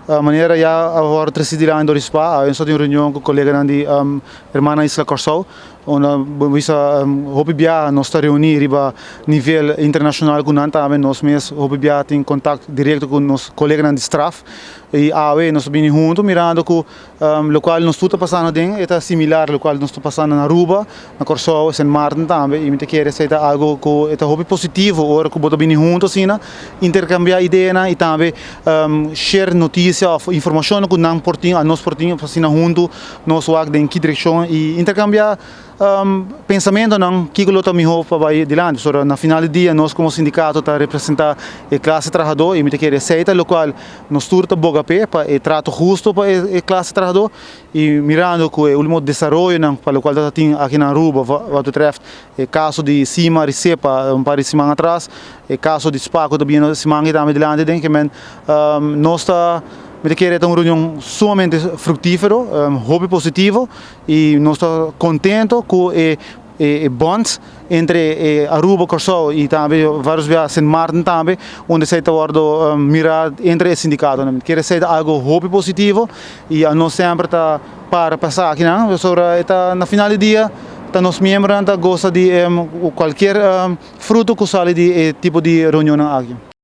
Manera ya a wòrdu trese dilanti dor di spa, awe nos tin un reunion ku koleganan di Hermana Isla Kòrsou, unda bo bisa hopi biaha nos ta reuní riba nivel internashonal ku nan tambe. Nos mes hopi biaha tin kontakto direkto ku nos koleganan di straf i awe nos ta bini huntu mirando ku lokual nos tur ta pasando aden e ta similar lokual nos ta pasando na Aruba, na Kòrsou, Sint Maarten tambe i mi ta kere esei ta algu ku e ta hopi positivo ora ku bo ta bini huntu asina, interkambiá ideanan i tambe share notisia òf informashonnan ku nan por tin òf nos por tin asina huntu nos wak den ki direkshon i interkambiá pensamentonan kiko lo ta mihó pa bai dilanti. Pasobra na final di dia nos komo sindikato ta representá e klase trahadó i mi ta kere esei ta lokual nos tur ta boga p'e pa e trato husto pa e klase trahadó i mirando ku e ultimo desaroyonan pa lokual ta tin aki na Aruba wat betreft e kaso di Simar i Sepa un par di siman atras, e kaso di spa ku ta bini siman aki tambe dilanti den ke men nos ta mi ta kere ta un reunion sumamente fruktifero, hopi positivo i nos ta kontento ku e e bond entre e Aruba, Kòrsou i tambe varios bia Sint Maarten tambe unda esei ta wòrdu mirá entre e sindikatonan. Mi kere esei ta algu hopi positivo i anos semper ta para pa esakinan pasobra e ta na final di dia ta nos miembronan ta gosa di kualkier fruto ku sali di e tipo di reunionnan aki.